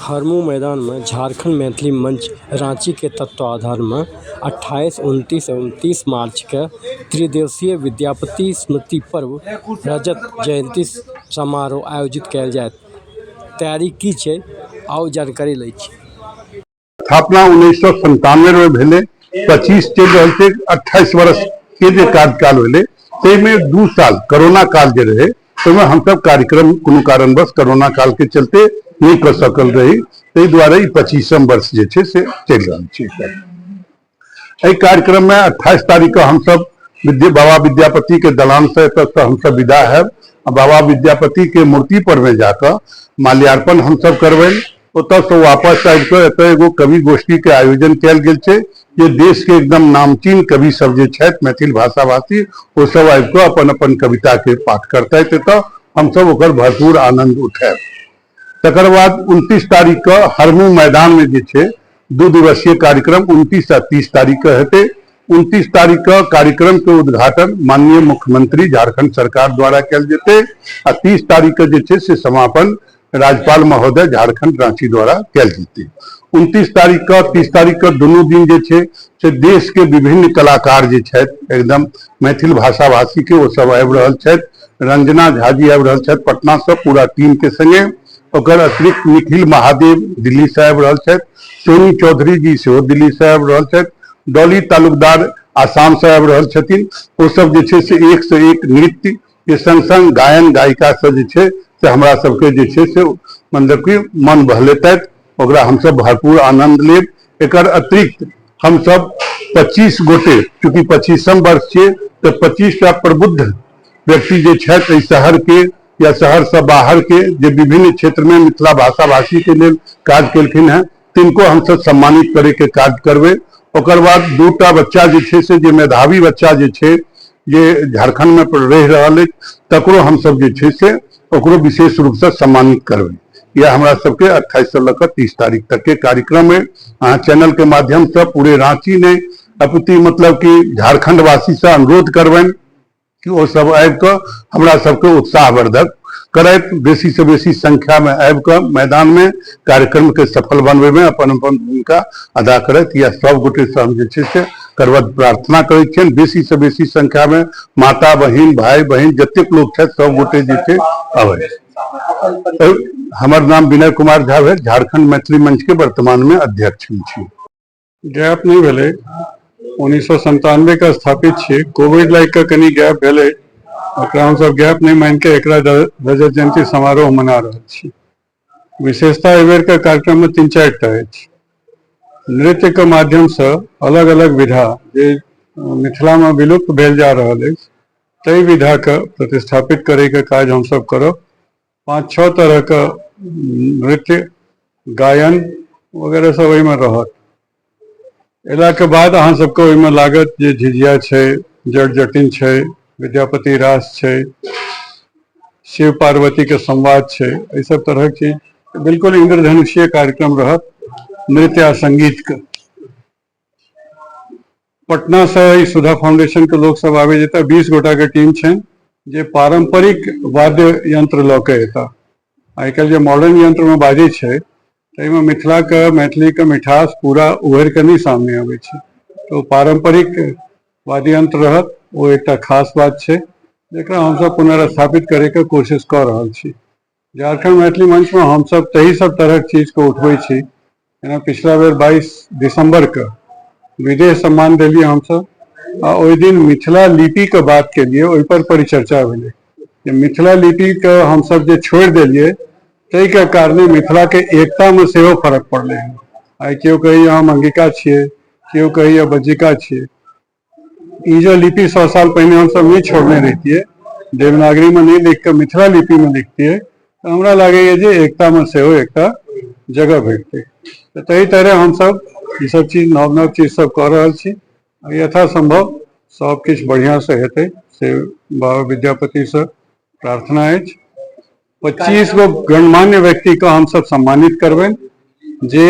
हरमू मैदानमे झारखण्ड मैथिली मंच राँचीके तत्वावधानमे 28, 29 एवं 30 मार्चके त्रिदिवसीय विद्यापति स्मृति पर्व रजत जयंती समारोह आयोजित कयल जायत। तैयारी की छै, आउ जानकारी लै छी। स्थापना 1997 में भेलै, 25 चलि रहल छै। 28 वर्ष के जे कार्यकाल भेलै, ताहिमे 2 साल कोरोना काल जे रहै, ताहिमे हमसब कार्यक्रम कोनो कारणवश कोरोना काल के चलते नहि कऽ सकल रही। ताहि दुआरे ई 25म वर्ष जे छै से चलि रहल छै। एहि कार्यक्रम में 28 तारीख के हमसब बाबा विद्यापति के दलान से एतऽ से हमसब विदा हैब। बाबा विद्यापति के मूर्ति पर में जाकऽ माल्यार्पण हमसब करबनि। ओतऽ से वापस आबि कऽ एतऽ एगो कवि गोष्ठी के आयोजन कयल गेल छै, जे देश के एकदम नामचीन कवि सब जे छथि मैथिल भाषाभाषी, ओ सब आबि कऽ अपन अपन कविता के पाठ करतथि। एतऽ हमसब ओकर भरपूर आनंद उठायब। तकर बाद 29 तारीख के हरमू मैदान में जे छै 2 दिवसीय कार्यक्रम 29 आ 30 तारीख के हेतै। 29 तारीख के कार्यक्रम के उद्घाटन माननीय मुख्यमंत्री झारखंड सरकार द्वारा कयल जेतै आ 30 तारीख के जे छै से समापन राज्यपाल महोदय झारखंड रांची द्वारा कयल जेतै। 29 तारीख के 30 तारीख के दुनू दिन जे छै से देश के विभिन्न कलाकार जे छथि एकदम मैथिल भाषाभाषी के, ओ सब आबि रहल छथि। रंजना झा जी आबि रहल छथि पटना से पूरा टीम के संगे। ओकर अतिरिक्त निखिल महादेव दिल्ली से आबि रहल छथि, सोनी चौधरी जी सेहो दिल्ली से आबि रहल छथि, डॉली तालुकदार आसाम से आबि रहल छथिन। ओ सब जे छै से एक से एक नृत्य के संग संग गायन गायिका सब जे छै से हमरा सबके जे छै से मतलब कि मन बहलेतथि, ओकरा हमसब भरपूर आनंद लेब। एकर अतिरिक्त हमसब 25 गोटे, चूँकि 25म वर्ष छियै, तऽ 25टा प्रबुद्ध व्यक्ति जे छथि एहि शहर के या शहर से बाहर के, जे विभिन्न क्षेत्र में मिथिला भाषा भाषी के लेल काज केलखिन हेँ, तिनको हमसब सम्मानित करे के काज करबै। ओकर बाद 2टा बच्चा जे छै से जे मेधावी बच्चा जे छै जे झारखंड में रहि रहल अछि, तकरो हमसब जे छै से ओकरो विशेष रूप से सम्मानित करबै। यह हमरा सबके 28 से लऽ कऽ 30 तारीख तक के कार्यक्रम है। अहाँ चैनल के माध्यम से पूरे रांची नहि अपितु मतलब कि झारखंड वासी से अनुरोध करबनि कि ओ सब आबि कऽ हमरा सबके उत्साहवर्धक करैत, बेसी से बेसी संख्या में आबि कऽ मैदान में कार्यक्रम के सफल बनबै में अपन अपन भूमिका अदा करैत। यह सब गोटे से हम जे छै से करबद्ध प्रार्थना करै छियनि। बेसी से बेसी संख्या में माता बहिन भाई बहिन जतेक लोक छथि सब गोटे जे छै अबै। हमर नाम विनय कुमार झा भेल, झारखंड मैथिली मंच के वर्तमान में अध्यक्ष हम छी। गैप नहि भेलै, 1997 के स्थापित छी। कोविड लागि कऽ कनि गैप भेलै, ओकरा हमसब गैप नहि मानि कऽ एकरा रजत जयंती समारोह मना रहल छी। विशेषता एहि बेरके कार्यक्रममे 3-4 टा अछि। नृत्यके माध्यमसँ अलग अलग विधा जे मिथिलामे विलुप्त भेल जा रहल अछि, ताहि विधाके प्रतिस्थापित करैके काज हमसब करब। 5-6 तरहके नृत्य, गायन वगैरह सब ओहिमे रहत। एलाके बाद अहाँ सबके ओहिमे लागत जे झिझिया छै, जट जटिन छै, विद्यापति रास छै, शिव पार्वती के संवाद छै, एहि सब तरहक चीज। बिल्कुल इंद्रधनुषीय कार्यक्रम रहत नृत्य आ संगीत के। पटना से ई सुधा फाउंडेशन के लोक सब आबि जेता, 20 गोटा के टीम छनि जे पारंपरिक वाद्य यंत्र लऽ के एता। आइ काल्हि जे मॉडर्न यंत्र में बाजै छै, ताहिमे मिथिलाके मैथिलीके मिठास पूरा उभरि कऽ नहि सामने अबै छै। तऽ ओ पारम्परिक वाद्य यंत्र रहत, ओ एकटा खास बात छै जकरा हमसब पुनर्स्थापित करैके कोशिश कऽ रहल छी। झारखंड मैथिली मंचमे हमसब ताहि सब तरहक चीजके उठबै छी। जेना पिछला बेर 22 दिसंबरके विदेह सम्मान देलियै हमसब आ ओहि दिन मिथिला लिपिके बात केलियै, ओहिपर परिचर्चा भेलै जे मिथिला लिपिके हमसब जे छोड़ि देलियै, ताहिके कारणे मिथिलाके एकतामे सेहो फर्क पड़लै हँ। आइ केओ कहैए हम अंगिका छियै, केओ कहैए बज्जिका छियै। ई जो लिपि 100 साल पहिने हमसब नहि छोड़ने रहितियै, देवनागरीमे नहि लिख कऽ मिथिला लिपिमे लिखतियै, तऽ हमरा लागैए जे एकतामे सेहो एकटा जगह भेटतै। तऽ ताहि तरहे हमसब ईसब चीज नव नव चीज सब कऽ रहल छी। यथासंभव सब किछु बढ़िआँसँ हेतै से बाबा विद्यापतिसँ प्रार्थना अछि। 25 गो गणमान्य व्यक्तिके हमसब सम्मानित करबनि जे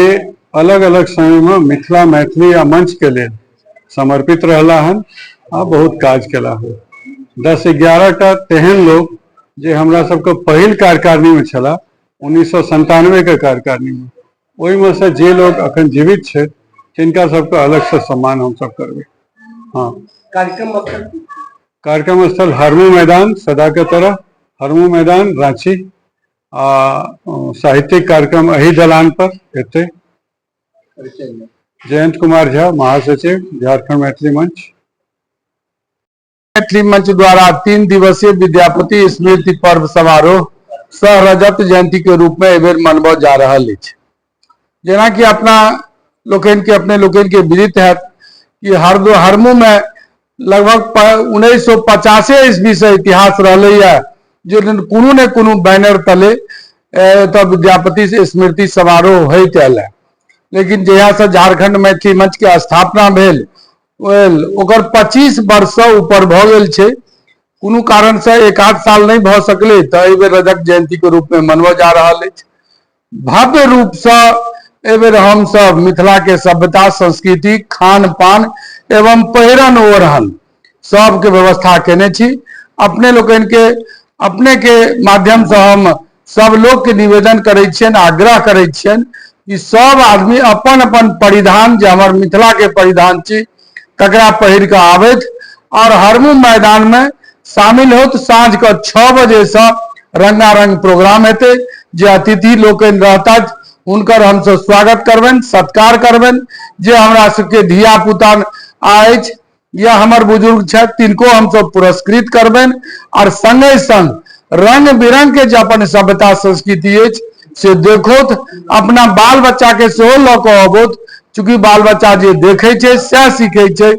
अलग अलग समयमे मिथिला मैथिली आ मंचके लेल समर्पित रहला हन आ बहुत काज केला हन। 10-11 टा तेहन लोक जे हमरा सबके पहिल कार्यकारिणीमे छलाह, 1997 के कार्यकारिणीमे, ओहिमे से जे लोग अखन जीवित छथि तिनका सबके अलगसँ सम्मान हमसब करबै। हँ, कार्यक्रम स्थल? कार्यक्रम स्थल हरमू मैदान, सदा के तरह हरमू मैदान रांची। आ साहित्यिक कार्यक्रम एही दलान पर हेतै। जयंत कुमार झा, महासचिव, झारखंड मैथिली मंच। मैथिली मंच द्वारा 3 दिवसीय विद्यापति स्मृति पर्व समारोह सह रजत जयंती के रूप में एहि बेर मनबल जा रहल अछि। जेनाकि अपना लोकनि के अपने लोकनि के विदित हैत कि हरमू में लगभग 1950 ईस्वी से इतिहास रहलैया जे कोनो ने कोनो बैनर तले एतऽ विद्यापति स्मृति समारोह होइत आयल है। लेकिन जहिया से झारखंड मैथिली मंच के स्थापना भेल ओकर 25 वर्ष से ऊपर भऽ गेल छै। कोनो कारण से एक आध साल नहि भऽ सकलै, तऽ एहि बेर रजत जयंती के रूप में मनबल जा रहल अछि। भव्य रूप से एहि बेर हमसब मिथिला के सभ्यता, संस्कृति, खान पान एवं पहिरन ओढ़न सबके व्यवस्था केने छी। अपने लोकनि के अपने के माध्यम से हम सब लोग के निवेदन करै छियनि, आग्रह करै छियनि कि सब आदमी अपन अपन परिधान, जे हमर मिथिला के परिधान छी, तकरा पहिर कऽ आबथि और हरमू मैदान में शामिल होत। साँझ के 6 बजे से रंगारंग प्रोग्राम हेतै। जे अतिथि लोकनि रहता हुनकर हमसब स्वागत करबनि, सत्कार करबनि। जे हमरा सबके धिया पुता अछि या हमर बुजुर्ग छथि तिनको हमसब पुरस्कृत करबनि और संगे संग रंग बिरंग के जे अपन सभ्यता संस्कृति अछि से देखोथ, अपना बाल बच्चा के सेहो लऽ कऽ अबोथ। चूँकि बाल बच्चा जे देखै छै सएह सीखै छै,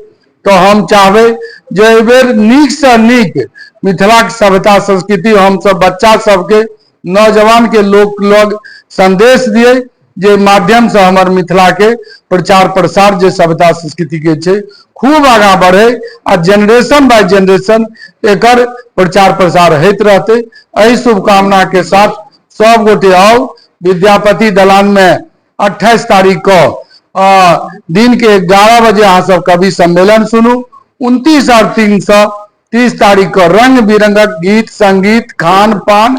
तऽ हम चाहबै जे एहिबेर नीकसँ नीक मिथिलाक सभ्यता संस्कृति हमसब बच्चा सबके, नौजवान के लोक लग संदेश दियै, जे माध्यम से हमर मिथिला के प्रचार प्रसार जे सभ्यता संस्कृति के छै खूब आगाँ बढ़े आ जेनरेशन बाय जेनरेशन एकर प्रचार प्रसार होइत रहतै। एहि शुभकामना के साथ सब गोटे आउ विद्यापति दलान में 28 तारीख को दिन के 11 बजे अहाँ सब कवि सम्मेलन सुनू। 29 और 3 से 30 तारीख को रंग बिरंगक गीत संगीत, खान पान,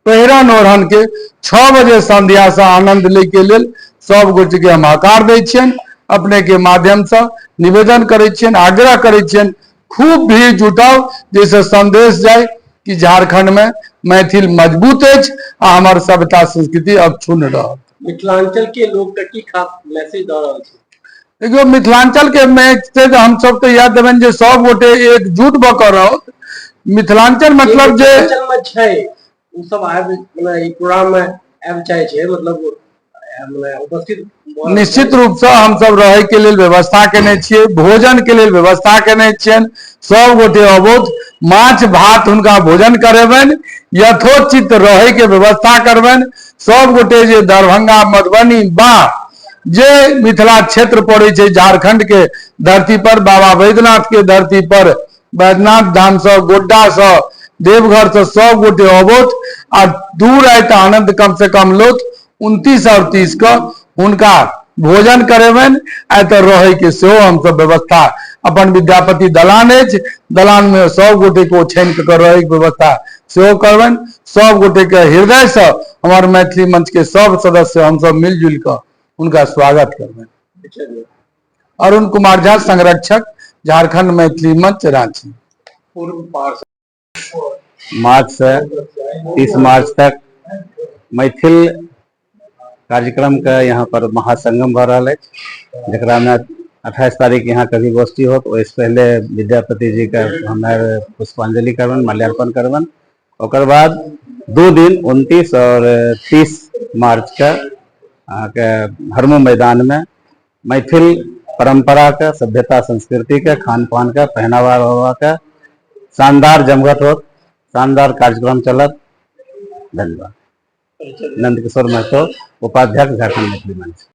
पहिरन ओढ़न के 6 बजे संध्या से आनंद लै के लेल सब गोटे के हम हकार दै छियनि। अपने के माध्यम से निवेदन करै छियनि, आग्रह करै छियनि, खूब भीड़ जुटाउ जाहिसँ संदेश जाय कि झारखंड में मैथिल मजबूत अछि आ हमर सभ्यता संस्कृति अक्षुण्ण रहत। मिथिलांचल के लोग के की खास मैसेज दऽ रहल छी? देखियौ, मिथिलांचल के मैसेज हमसब तऽ इएह देबनि जे सब गोटे एकजुट भऽ कऽ रहत। मिथिलांचल मतलब जे मिथिलांचल में छै ओ सब आबि मने ई प्रोग्राम में आबि चाहे छै, मतलब मने उपस्थित भऽ निश्चित रूपसँ हमसब रहै के लेल व्यवस्था केने छियै, भोजन के लेल व्यवस्था केने छियनि। सब गोटे अबौथ, माछ भात हुनका भोजन करेबनि, यथोचित रहै के व्यवस्था करबनि। सब गोटे जे दरभंगा, मधुबनी बा जे मिथिला क्षेत्र पड़ै छै झारखंड के धरती पर, बाबा वैद्यनाथ के धरती पर, वैद्यनाथ धाम से, गोड्डा से, देवघर से सब गोटे अबौथ आ 2 राति आनंद कम से कम लोथ। 29 और 30 के हुनका भोजन करेबनि आ एतऽ रहै के सेहो हमसब व्यवस्था, अपन विद्यापति दलान अछि, दलान में सब गोटे के ओछाइन कऽ के रहै के व्यवस्था सेहो करबनि। सब गोटे के हृदय से हमर मैथिली मंच के सब सदस्य हमसब मिलजुल कऽ हुनका स्वागत करबनि। अरुण कुमार झा, संरक्षक, झारखंड मैथिली मंच, रांची। पूर्व पार्षद। मार्च से 30 मार्च तक मैथिल कार्यक्रम के यहाँ पर महासंगम भऽ रहल अछि, जकरा में 28 तारीख यहाँ कवि गोष्ठी होत। ओहिसँ पहले विद्यापति जी के हमे पुष्पांजलि करबनि, माल्यार्पण करबनि। ओकर बाद 2 दिन 29 और 30 मार्च के अहाँके हरमू मैदान में मैथिल परंपरा के, सभ्यता संस्कृति के, खान पान के, पहनावा ओढ़ावा के शानदार जमघट होत, शानदार कार्यक्रम चलत। धन्यवाद। नंदकिशोर महतो, उपाध्यक्ष, झारखंड मैथिली मंच।